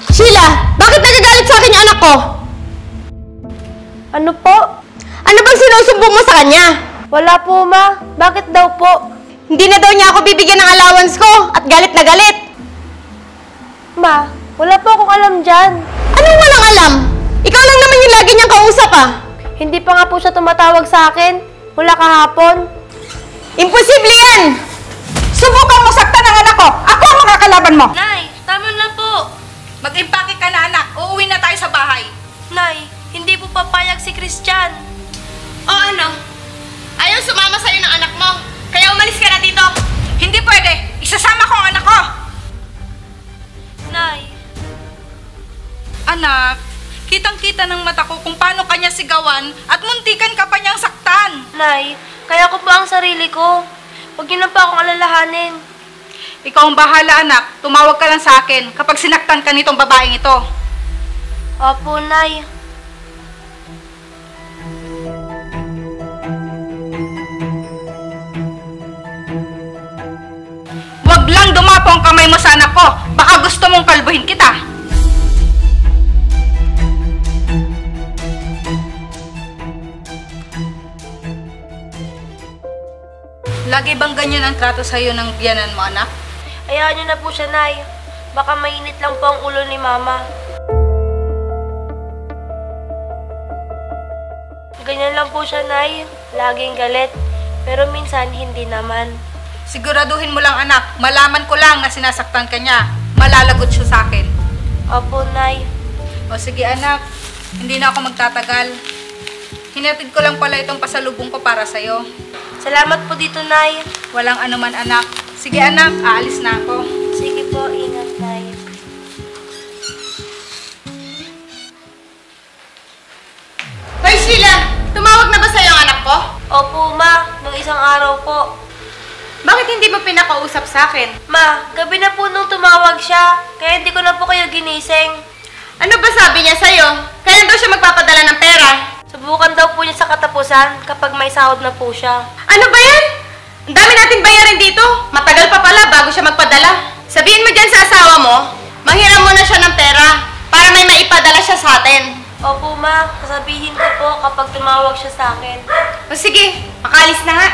Sheila! Bakit nagagalit sa akin yung anak ko? Ano po? Ano bang sinusumbong mo sa kanya? Wala po, ma. Bakit daw po? Hindi na daw niya ako bibigyan ng allowance ko at galit na galit. Ma, wala po akong alam dyan. Anong walang alam? Ikaw lang naman yung lagi niyang kausap ah. Hindi pa nga po siya tumatawag sa akin. Mula kahapon. Imposible yan! Subukan mo saktan ang anak ko! Ako ang makakalaban mo! Nay, tama na po. Mag-impake ka na, anak. Uuwi na tayo sa bahay. Nay, hindi po papayag si Christian. O ano? Ayaw sumama sa'yo ng anak mo. Kaya umalis ka na dito. Hindi pwede. Isasama ko ang anak ko. Nay. Anak, kitang-kita ng mata ko kung paano kanya sigawan at muntikan ka pa niyang saktan. Nay, kaya ko po ang sarili ko. Huwag niyo na pa akong alalahanin. Ikaw ang bahala, anak. Tumawag ka lang sa akin kapag sinaktan ka nitong babaeng ito. Opo, Nay. Huwag lang dumapo ang kamay mo sa anak ko. Baka gusto mong kalbuhin kita. Lagi bang ganyan ang trato sa'yo ng biyanan mo, anak? Hayaan niyo na po siya, Nay. Baka mainit lang po ang ulo ni Mama. Ganyan lang po siya, Nay. Laging galit. Pero minsan, hindi naman. Siguraduhin mo lang, anak. Malaman ko lang na sinasaktan ka niya. Malalagot siya sa akin. Opo, Nay. O sige, anak. Hindi na ako magtatagal. Hinatid ko lang pala itong pasalubong ko para sa'yo. Salamat po dito, Nay. Walang anuman, anak. Sige, anak. Aalis na ako. Sige po, ingat, Nay. Hoy Sheila! Tumawag na ba sa'yo ang anak ko? Opo, Ma. Nung isang araw po. Bakit hindi mo pinakausap sa akin? Ma, gabi na po nung tumawag siya. Kaya hindi ko na po kayo ginising. Ano ba sabi niya sa'yo? Kailan daw siya magpapadala ng pera? Subukan daw po niya sa katapusan kapag may sahod na po siya. Ano ba yan? Ang dami natin bayarin dito. Matagal pa pala bago siya magpadala. Sabihin mo dyan sa asawa mo, manghiram mo na siya ng pera para may maipadala siya sa atin. Opo, Ma. Sasabihin ko po kapag tumawag siya sa akin. O sige, makalis na nga.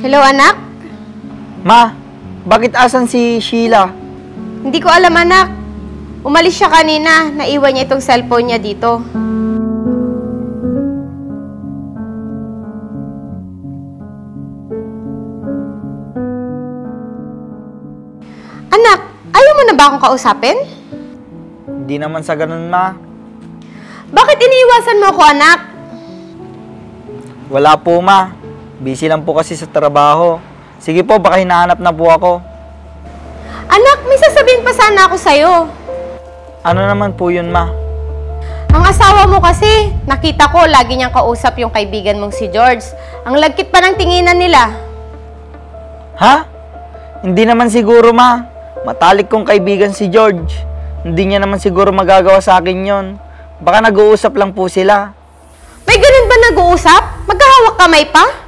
Hello, anak? Ma, bakit asan si Sheila? Hindi ko alam, anak. Umalis siya kanina. Naiwan niya itong cellphone niya dito. Anak, ayaw mo na ba akong kausapin? Hindi naman sa ganun, Ma. Bakit iniiwasan mo ako, anak? Wala po, Ma. Busy lang po kasi sa trabaho. Sige po, baka hinahanap na po ako. Anak, may sasabihin pa sana ako sa'yo. Ano naman po yun, Ma? Ang asawa mo kasi, nakita ko lagi niyang kausap yung kaibigan mong si George. Ang lagkit pa ng tinginan nila. Ha? Hindi naman siguro, Ma. Matalik kong kaibigan si George. Hindi niya naman siguro magagawa sa akin yon. Baka nag-uusap lang po sila. May ganun ba nag-uusap? Magkahawak kamay pa?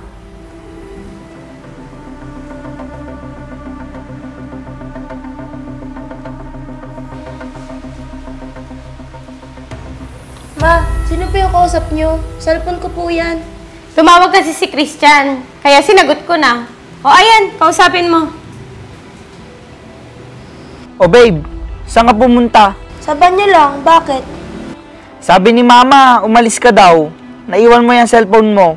Ma, sino po yung kausap niyo? Cellphone ko po yan. Tumawag kasi si Christian, kaya sinagot ko na. O ayan, kausapin mo. O babe, saan ka pumunta? Sa banyo lang, bakit? Sabi ni Mama, umalis ka daw. Naiwan mo yung cellphone mo.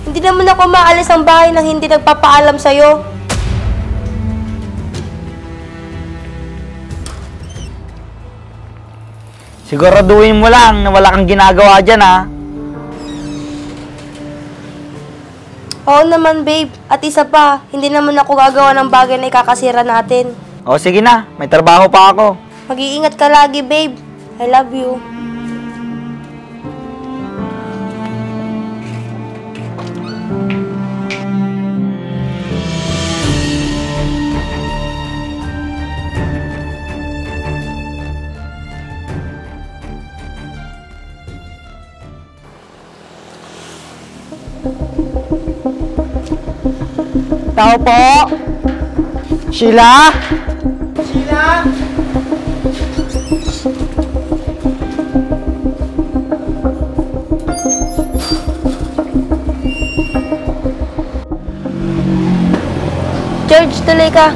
Hindi naman ako maalis ang bahay nang hindi nagpapaalam sa'yo. Siguraduhin mo lang na wala kang ginagawa dyan, ha? Oo naman, babe. At isa pa, hindi naman ako gagawa ng bagay na ikakasira natin. O sige na, may trabaho pa ako. Mag-iingat ka lagi, babe. I love you. Tao po! Sheila? George, tuloy ka.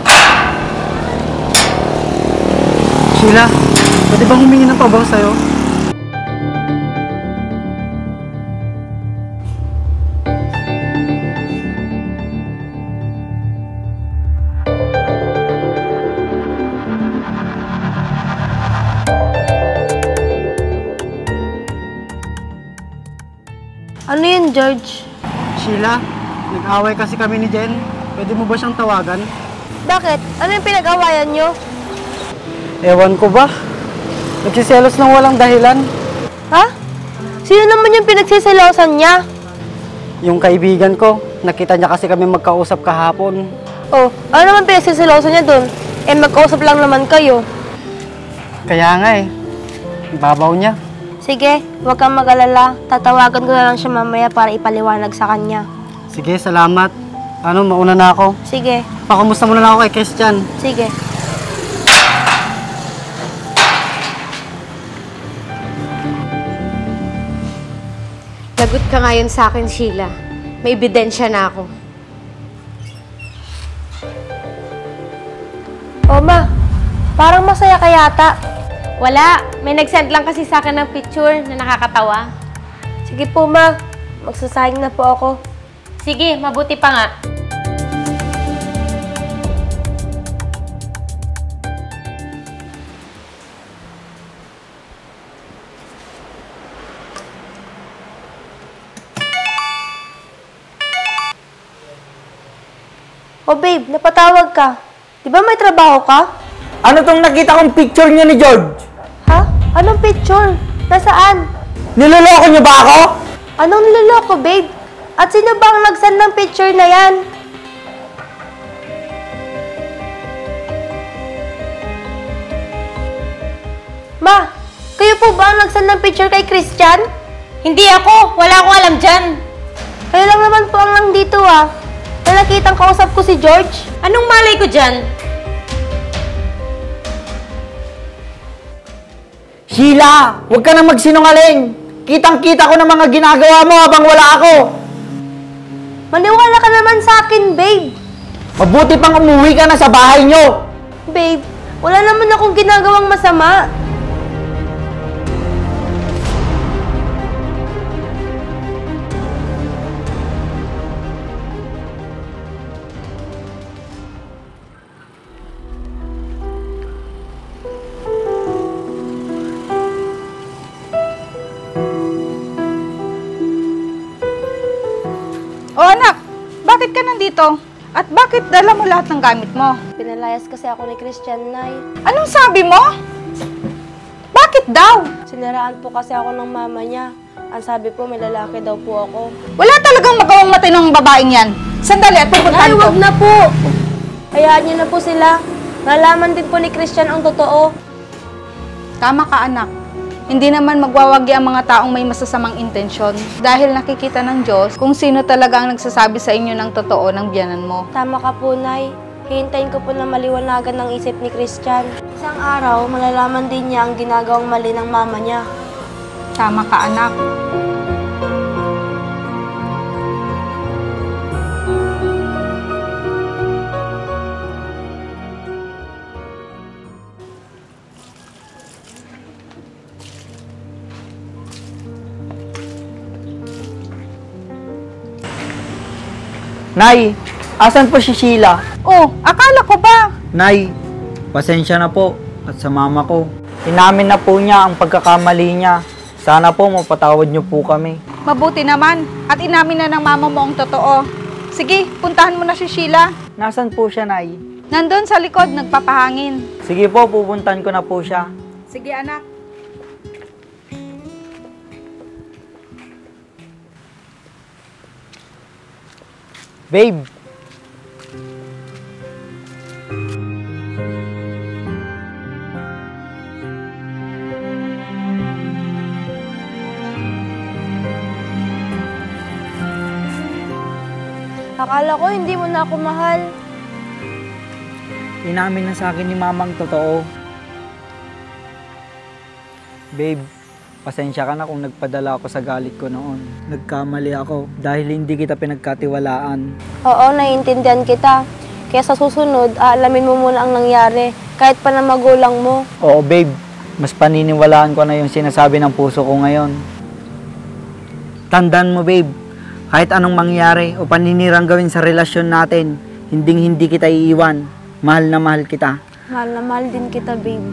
Sheila, pwede bang humingi ng pabor sa'yo? Ano yun, George? Sheila, nag-away kasi kami ni Jen. Pwede mo ba siyang tawagan? Bakit? Ano yung pinag-awayan nyo? Ewan ko ba? Nagsiselos ng walang dahilan. Ha? Sino naman yung pinagsisilosan niya? Yung kaibigan ko, nakita niya kasi kami magkausap kahapon. Oh, ano naman pinagsisilosan niya dun? Eh, magkausap lang naman kayo. Kaya nga eh, ibabaw niya. Sige, huwag kang mag-alala. Tatawagan ko na lang siya mamaya para ipaliwanag sa kanya. Sige, salamat. Ano, mauna na ako. Sige, Pakumusta muna na ako kay Christian. sige. Lagot ka ngayon sa akin, Sheila. May ebidensya na ako. Oh, ma. Parang masaya ka yata. Wala. May nag-send lang kasi sa akin ng picture na nakakatawa. Sige po, ma. Magsasayang na po ako. Sige, mabuti pa nga. Oh, babe, napatawag ka. Di ba may trabaho ka? Ano tong nakita kong picture niyo ni George? Ha? Anong picture? Nasaan? Niloloko niyo ba ako? Anong niloloko, babe? At sino ba ang nag-send ng picture na yan? Ma, kayo po ba ang nag-send ng picture kay Christian? Hindi ako. Wala akong alam dyan. Kayo lang naman po ang nandito ah. Nakitang kausap ko si George. Anong malay ko dyan? Sheila, huwag ka nang magsinungaling. Kitang-kita ko ng mga ginagawa mo habang wala ako. Maniwala ka naman sa akin, babe. Mabuti pang umuwi ka na sa bahay niyo. Babe, wala naman akong ginagawang masama. O anak, bakit ka nandito? At bakit dala mo lahat ng gamit mo? Pinalayas kasi ako ni Christian, Nay. Anong sabi mo? Bakit daw? Sinaraan po kasi ako ng mama niya. Ang sabi po, may lalaki daw po ako. Wala talagang magawang matinong babaeng yan. Sandali at pupuntahan Nay, ko. wag na po! Hayaan niyo na po sila. Nalaman din po ni Christian ang totoo. Tama ka, anak. Hindi naman magwawagi ang mga taong may masasamang intensyon dahil nakikita ng Diyos kung sino talaga ang nagsasabi sa inyo ng totoo ng biyanan mo. Tama ka po, Nay. Hihintayin ko po na maliwanagan ng isip ni Christian. Isang araw, malalaman din niya ang ginagawang mali ng mama niya. Tama ka, anak. Nay, asan po si Sheila? Oh, akala ko ba? Nay, pasensya na po at sa mama ko. Inamin na po niya ang pagkakamali niya. Sana po mapatawad niyo po kami. Mabuti naman at inamin na ng mama mo ang totoo. Sige, puntahan mo na si Sheila. Nasaan po siya, Nay? Nandun sa likod, nagpapahangin. Sige po, pupuntahan ko na po siya. Sige, anak. Babe! Akala ko hindi mo na ako mahal. Inamin na sa akin ni Mamang totoo. Babe, pasensya ka na kung nagpadala ako sa galit ko noon. Nagkamali ako dahil hindi kita pinagkatiwalaan. Oo, naiintindihan kita. Kaya sa susunod, aalamin mo muna ang nangyari, kahit pa na magulang mo. Oo, babe. Mas paniniwalaan ko na yung sinasabi ng puso ko ngayon. Tandaan mo, babe. Kahit anong mangyari o paninirang gawin sa relasyon natin, hindi kita iiwan. Mahal na mahal kita. Mahal na mahal din kita, babe.